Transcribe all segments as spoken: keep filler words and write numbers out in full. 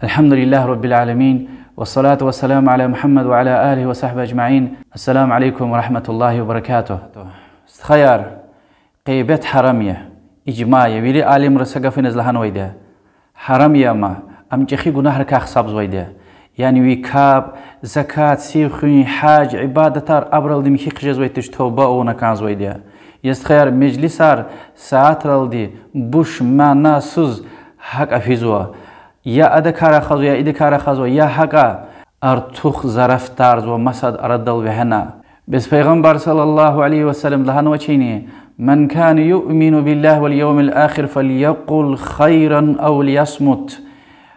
الحمد لله رب العالمين، والصلاة والسلام على محمد وعلى آله وصحبه أجمعين. السلام عليكم ورحمة الله وبركاته. Стхаяр, гъибет гьарам я, ижма я, вири алимри са гафуниз лагьанвайди я. Гьарам я ам, ам чӀехи гунагьрикай гьисабзавайди я. Яни ви капӀ, закат, сив хуьн, гьаж, ибадатар абуралди михьи хъжезвайди туш, тавба авуна кӀанзавайди я. Я стхаяр, межлисар сятералди буш, манасуз гьакӀа физва. Я адакай рахазва, я идакай рахазва, я гьакӀа артух зарафатарзава масад арадал вегьена. Бес Пайгъамбар صلى الله عليه وسلم лагьанвачни: من كان يؤمن بالله واليوم الآخر فليقل خيرا أو ليصمت.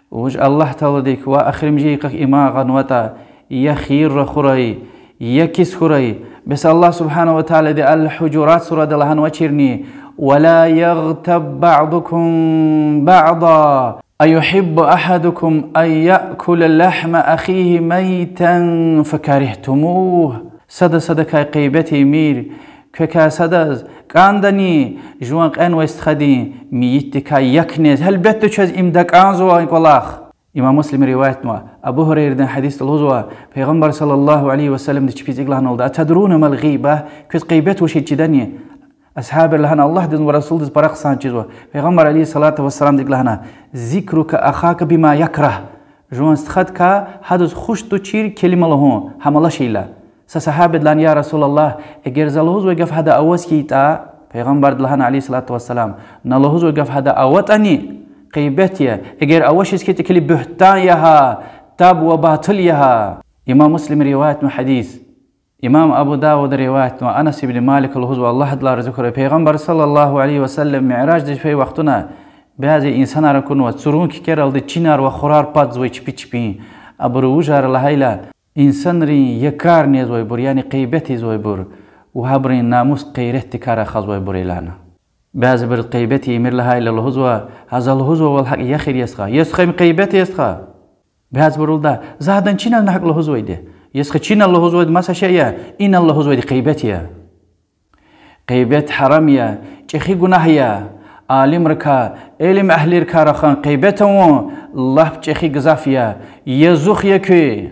Вуж Аллагь Тааладик ва ахиримжи йикъак иман гъанватӀа, я хийир рахурай, я кис хьурай. Бес Аллагь سبحانه وتعالىди الحجرات сурада лагьанвачни: ولا يغتب بعضكم بعضا أيحب أحدكم أن يأكل لحم أخيه ميتا فكرهتموه. Сада садакай гъибет ийимир, квекай садаз кӀандани жуван кьенвай стхадин мейитдикай як нез. Гьелбетда, чаз им дакӀанзавай кӀвалах. Имам Муслима риваятнава, Абу Гьурайрадин гьадисда лугьузва, Пайгъамбар صلى الله عليه وسلمди чпиз икӀ лагьаналда: أتدرون ما الغيبة؟ Квез гъибет вуч я чидани? Асгьабри лагьана: Аллагьдиз ва Расулдиз пара хъсан чизва. Пайгъамбар عليه الصلاة والسلامди икӀ лагьана: ذكرك أخاك بما يكره. Жуван стхадикай гьадаз хуш тушир келима лугьун, гьам алаширла. Са сагьабади лагьана: يا رسول الله, эгер за лугьузвай гаф гьада аваз хьайитӀа, Пайгъамбарди лагьана عليه الصلاة والسلام: на лугьузвай гаф гьада аватӀани, гъибет я, эгер авачиз хьайитӀа, килиг, буьгьтан я гьа, таб ва батил я гьа. Имам Муслима риваятнава гьадис. Имам Абу Давуда риваятнава, Анас ибн Малика лугьузва, Аллагь адалай рази хьурай, Пайгъамбар صلى الله عليه وسلم мираждиз фей вахтунда бязи инсанар акунва, цурун кикералди чинар ва хурар падзавай чпи чпин. Абуру вужар лагьайла, инсанрин якӀар незвайбур, яни гъибет ийизвайбур, ва гьабурун намус-гъейратдикай рахазвайбур я лагьана. Бязибуру гъибет ийимир лагьайла лугьузва: гьа за лугьузвайвал гьакӀ я эхир, я стха. Я стха, им гъибет я, я стха. Бязибуру лугьуда: за гьадан чинални гьакӀ лугьузвайди. Я стха, чинал лугьузвайди маса шей я, инал лугьузвайди гъибет я. Гъибет гьарам я, чӀехи гунагь я. Алимрикай, илим агьлийрикай рахун, гъибет авун лап чӀехи гзаф я, язух я куь.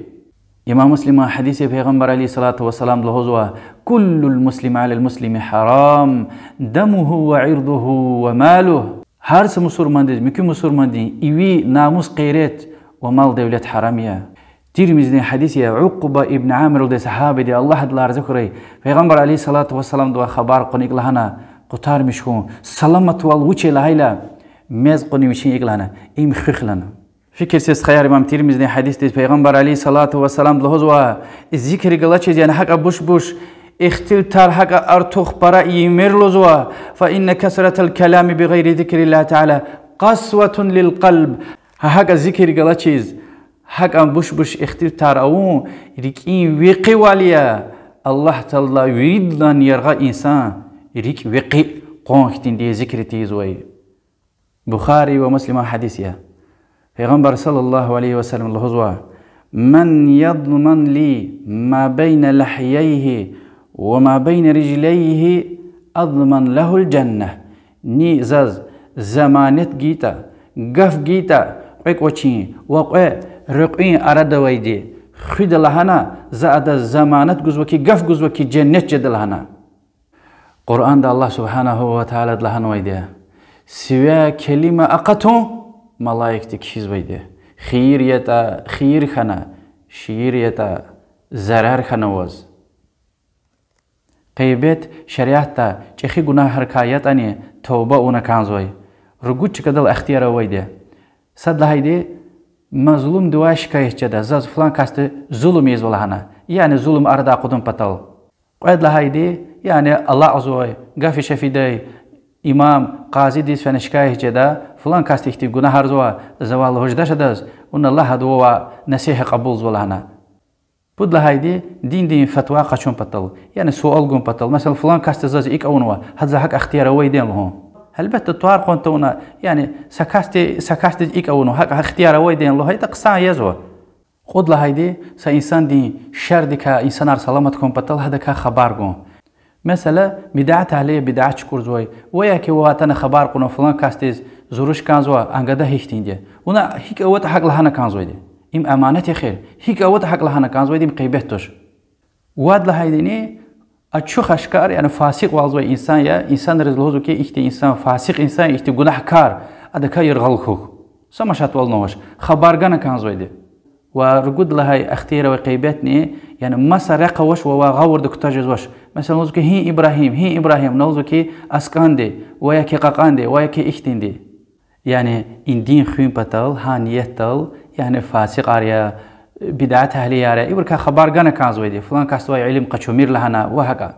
Имам Муслиман гьадис я, Пайгъамбар عليه الصلاة والسلام лугьузва: كل المسلم على المسلم حرام دمه وعرضه وماله. Гьар са мусурмандиз муькуь мусурмандин иви, намус, гъейрат ва мал-девлет гьарам я. Тирмизидин гьадис я, Укъба ибн Амир лугьудай сагьабади, Аллагь адалай рази хьурай, Пайгъамбар عليه الصلاة والسلامдивай хабар кьуна икӀ лагьана, къутармиш хьун, саламатвал вуч я лагьайла, мез кьуна вичи икӀ лагьана: им хуьх лагьана. Фикир це, стхаяр, имам Тирмизидин гьадисдиз, Пайгъамбар عليه الصلاة والسلامди лугьузва: зикир галачиз, яни гьакӀа буш-буш ихтилатар, гьакӀа артух пара ийимир лугьузва, فإن كثرة الكلام بغير ذكر الله تعالى قسوة للقلب. Гьа гьакӀа зикир галачиз, гьакӀа буш-буш ихтилатар авун рикӀин векъивал я, Аллагь Тааладилай виридалай яргъа инсан рикӀ векъи къван хьтинди я зикир тийизвай. Бухари ва Муслиман гьадис я. Пайгъамбар صلى الله عليه وسلم лугьузва: من يضمن لي ما بين لحييه وما بين رجليه أضمن له الجنة. Ни заз заманат гайитӀа, гаф гайитӀа, кьве кӀвачин ва кьве рекьин арада авайди хуьда лагьана, за адаз заманат гузва хьи, гаф гузва хьи, женнет жеда лагьана. Къуръанда Аллагь سبحانه وتعالىди лагьанвайди я: сивяй келима акъатун малаикди кхьизвайди я. Хийир ятӀа, хийир хьана, шийир ятӀа, зарар хьана ваз. Гъибет шариатда чӀехи гунагьрикай ятӀани, тавба авуна кӀанзавай. Ругуд чкадал ихтияр авайди я. Сад лагьайди: мазлумдивай шикаят жеда, заз флан касди зулум ийизва лагьана, яни зулум арадай акъудун патал. Кьвед лагьайди, яни алакьзавай, гаф-шаф ийидай имам, къазидиз фена шикаят жеда: флан касди ихьтин гунагьарзава, завай лугьуж дач адаз, вуна лагь, ада вавай насигьат кьабулзава лагьана. Пуд лагьайди: диндин фатва къачун патал, яни суал гун патал. Месела, флан касди заз икӀ авунва, гьада за гьакӀ ихтияр авайди я лугьун. Гьелбетда, тӀвар кьун тавуна, яни са касди, са касдиз икӀ авунва, гьакӀ ихтияр авайди я лугьуз, ада хъсан язва. Кьуд лагьайди: са инсандин шердикай инсанар саламат хьун патал гьадакай хабар гун. Месела, бидат агьли я, бидат чукӀурзавай, ва я ки вавай атана хабар кьуна флан касдиз, Зуруш кӀанзава, а гада гьихьтинди я. Вуна гьикӀ аватӀа гьакӀ лагьана кӀанзавайди. Им аманат я эхир. ГьикӀ аватӀа гьакӀ лагьана кӀанзавайди, им гъибет туш. Вад лагьайдини, ачух-ашкар, яни фасикьвалзавай инсан я, инсанриз лугьузва хьи, ихьтин инсан, фасикь инсан, ихьтин гунагькар, адакай яргъал хьухь. Са машатвал авач, хабар гана кӀанзавайди. Ва ругуд лагьай ихтияр авай гъибетни, яни маса рехъ авач ва ваз гъавурда кутаз жезвач. Месела, лугьузва хьи, гьи Ибрагьим, гьи Ибрагьим, лугьузва хьи, аскӀанди, ва я хьи къакъанди, ва я хьи ихьтинди. Яни и дин хуьн патал, гьа ниятдал, яни фасикьар я, бидат агьлияр я, ибурукай хабар гана кӀанзавайди, флан касдивай илим къачумир лагьана ва гьакӀа.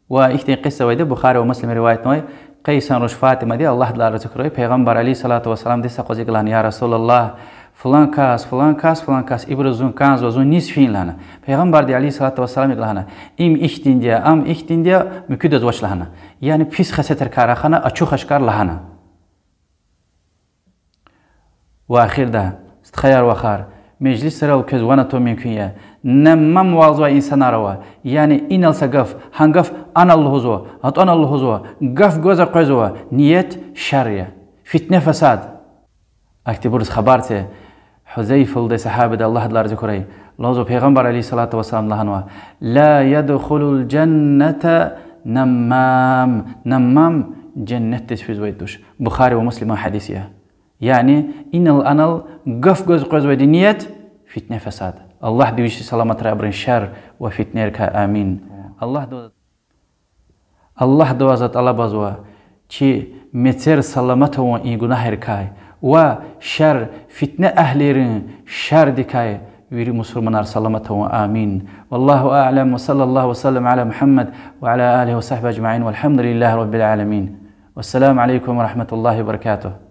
Ва ихьтин къисса авайди, Бухари ва Муслима риваятнавай, Къейсан руш Фатимади, Аллагь адалай рази хьурай, Пайгъамбар عليه الصلاة والسلامдиз са къваз икӀ лагьана: يا رسول الله, флан кас, флан кас, флан кас, ибуруз зун кӀанзава, зун низ фин лагьана. Пайгъамбарди عليه الصلاة والسلام икӀ лагьана: им ихьтинди я, ам ихьтинди я, муькуьдаз вач лагьана. Яни пис хесетар кар ахъана, ачух-ашкар лагьана. Ва эхирда, стхаяр-вахар, межлисрал квез ван атун мумкин я. Наммамвалзавай инсанар ава. Яни инал са гаф, гьа гаф анал лугьузва, атӀанал лугьузва, гаф гваз къвезва, ният шар я. Фитне-фасад. Ахьтинбуруз хабар це, Гьузайфа лугьудай сагьабиди, Аллагь адалай рази хьурай, лугьузва, Пайгъамбар عليه الصلاة والسلام лагьанва: لا يدخل الجنة نمام. Наммам женнетдиз физвай туш. Бухари ва Муслиман гьадис я. Яни инал-анал гаф гваз къвезвайди ният, фитне-фасад. Аллагьди вичи саламатрай абурун шар ва фитнейрикай, амин. Аллагьди Аллагьдивай за тӀалабзава, чи мецер саламат авун и гунагьрикай ва шар, фитне агьлийрин шардикай вири мусурманар саламат авун. Амин. والله أعلم، وصلى الله وسلم على محمد وعلى آله وصحبه أجمعين، والحمد لله رب العالمين. والسلام عليكم ورحمة الله وبركاته.